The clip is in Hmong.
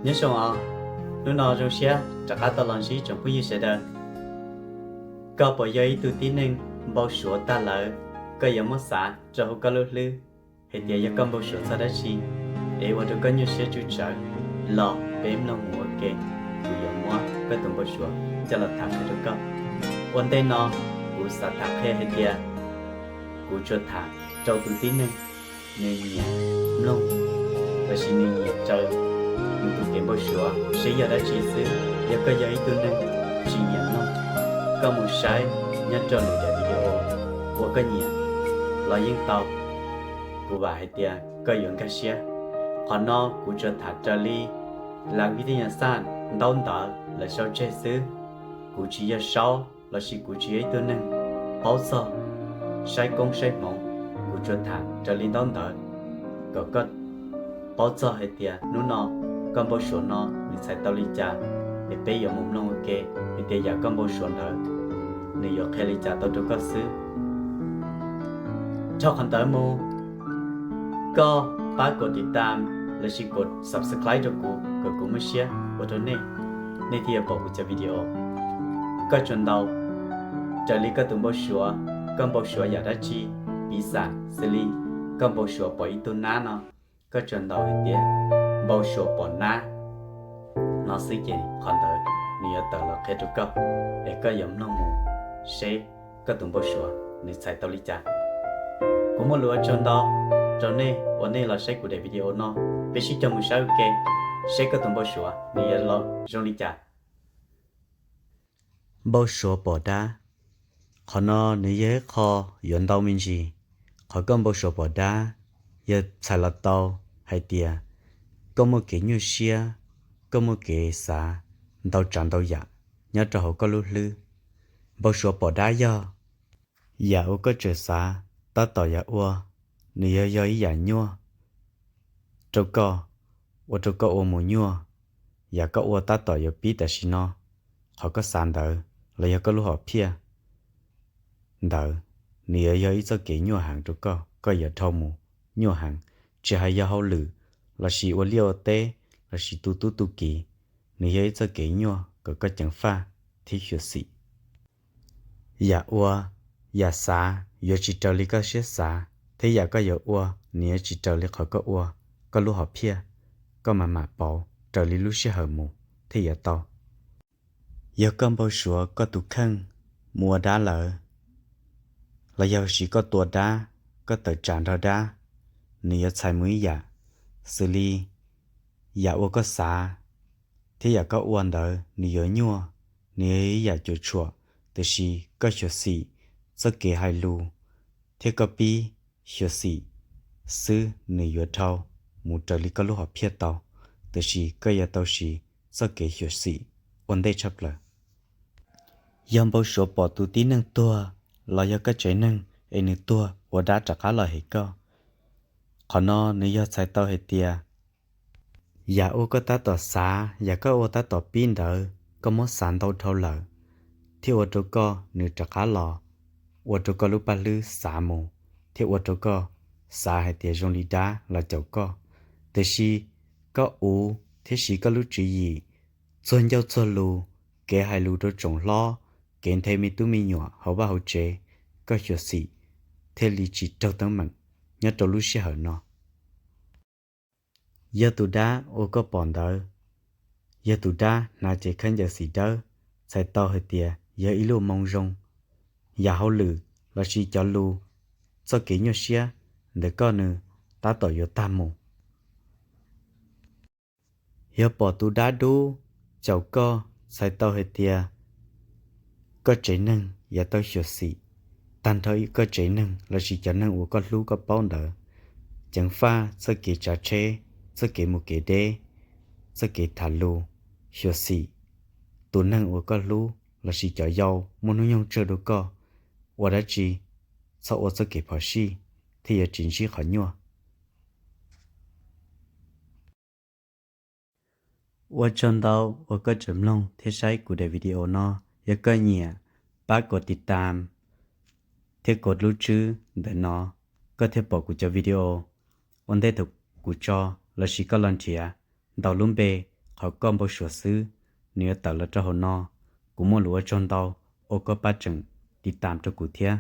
Nyob zoo os, hnub no zoo siab rov qab tau los ntsib tsoom phooj ywg sawv daws. Koj puas yog ib tug tib neeg npau suav tag lawm? Koj yuav muab xav rau hauv koj lub hlwb hais tias yog koj npau suav txog dab tsi, es ua rau koj nyuaj siab tsw tsawv, los peb mloog mus ua ke, kuv yuav muab koj tus npau suav coj los tham qhia rau koj. Ua ntej no, kuv xav tham qhia hais tias kuv tsuas tham rau tus tib neeg nws nyiam mloog, lossis nws nyiam raws nws tus kev npau suav seb yog dab tsi xwb. Yog koj yog ib tug neeg tsis nyiam mloog, koj mus saib nyob rau lwm daim video uas koj nyiam los yeej tau, kuv vam hais tias koj yuav nkag siab. Qhov no kuv tsuas tham raws li lav vij tij nyas xaj ntaub ntawv lawv sau tseg xwb. Kuv tsis yog saub lossis kuv tsis yog ib tug neeg paub txog saib koob saib hmoov, kuv tsuas tham raws li ntaub ntawv kom koj paub txog hais tias hnub no koj npau suav no nws txhais tau li cas, es peb yuav mus mloog ua ke hais tias yam koj npau suav ntawd nws yuav qhia li cas tau rau koj xwb. Dhau qhov ntawd mus, koj pab kom tiv tam lossis kom subscribe rau kuv kom kuv muaj siab ua rau nej, nej thiaj yuav pom kuv cov video. Koj tsuas ntaus raws li koj tus npau suav, koj npau suav yam dab tsi, piv xam xws li koj npau suav pom ib tug nab no, koj tsuas ntaus hais tias npau suav pom nab no xwb ces qhov ntawd nws yuav tawm los qhia rau koj, es koj yuav mloog mus seb koj tus npau suav nws txhais tau li cas. Kuv muaj lus ua tsaug ntau rau nej uas nej los saib kuv daim video no. Peb sib cog mus saib ua ke seb koj tus npau suav nws yuav los zoo li cas. Npau suav pom dab. Qhov no nws yog ib qho yuav ntau me ntsis. Qhov koj npau suav pom dab yog txhais los tau hais tias koj muaj kev nyuaj siab, koj muaj kev xav ntau tsav ntau yam nyob rau hauv koj lub hlwb. Npau suav pom dab yog yam uas koj tseem xav tab tom yam ua, nws yog yog ib yam nyuaj rau koj, ua rau koj ua mus nyuaj. Yam koj ua tab tom yuav pib tam sim no, qhov koj xav ntawd los yog koj lub hom phiaj ntawd, nws yuav yog ib txoj kev nyuaj heev rau koj, koj yuav dhau mus nyuaj heev. Tsis hais yog hauj lwm lossis ua liaj ua teb lossis tu tub tu kiv, nws yog ib txoj kev nyuaj kom koj ceev faj thiab xyuam xim. Yam ua, yam xav yuav tsis raws li koj siab xav, thiab yam koj yuav ua nws yuav tsis raws li qhov koj ua, koj lub hom phiaj, koj mam mam pauv raws li lub sij hawm mus thiaj yuav tau. Yog koj npau suav koj tus kheej mus ua dab lawm, los yog sis koj tua dab, koj tawm tsam nrog dab, nws yuav txhais mus ib yam, xws li yam uas koj xav thiab yam koj ua ntawd nws yuav nyuaj, nws yog ib yam cuam tshuam, tiam sis koj xyuam xim txoj kev hais lus thiab koj pib xyuam xim xwb nws yuav dhau mus raws li koj lub hom phiaj tau, tiam sis koj yuav tau siv txoj kev xyuam xim ua ntej tshaj plaws. Yog npau suav pom tus tib neeg tuag los yog koj tsev neeg es nws tuag ua dab rov qab los hem koj, qhov no nws yog txhais tau hais tias yam uas koj tab tom xav, yam koj ua tab tom pib ntawd koj muab xav ntau dhau lawm, thiaj ua rau koj nws rov qab los, ua rau koj lub paj hlwb xav mus, thiab ua rau koj xav hais tias zoo li dab los caum koj. Tiam sis koj uv thiab siv koj lub tswv yim, txuag ncauj txuag lus, kev hais lus rau tsoom hlob, kev nthe me tub me nyuam hauv vaj hauv tsev, koj xyuam xim thiaj li tsis raug teeb meem nyob rau lub sij hawm no. Yog tus dab uas koj pom ntawd yog tus dab hnav cev khaub ncaws xim dawb, txhais tau hais tias yog ib lub moo zoo, yam hauj lwm lossis cov lus, txoj kev nyuaj siab ntawm koj nws tab tom yuav tag mus. Yog pom tus dab dub caum koj, txhais tau hais tias koj tsev neeg yuav tau xyuam xim, tag nrho koj tsev neeg lossis cov neeg uas koj hlub koj paub ntawd, ceev faj txoj kev tsav tsheb, txoj kev mus kev deb, txoj kev tham lus, xyuam xim tus neeg uas koj hlub lossis cov yau muaj hnub nyoog tsawg rau koj, ua dab tsi txhob ua txoj kev phom sij thiaj yuav tsis ntsib qhov nyuaj. Ua tsaug ntau uas koj tseem mloog thiab saib kuv daim video no. Yog koj nyiam, pab kom tiv tam thiab kom lub tswb ntawm no, koj thiaj pom kuv cov video. Ua ntej thaum kuv tso lossis koj los nrhiav, ntaus lub npe qhov koj npau suav xwb, nws yuav tawm los rau hauv no. Kuv muaj lus ua tsaug ntau uas koj pab tseem tiv tam rau kuv thiab.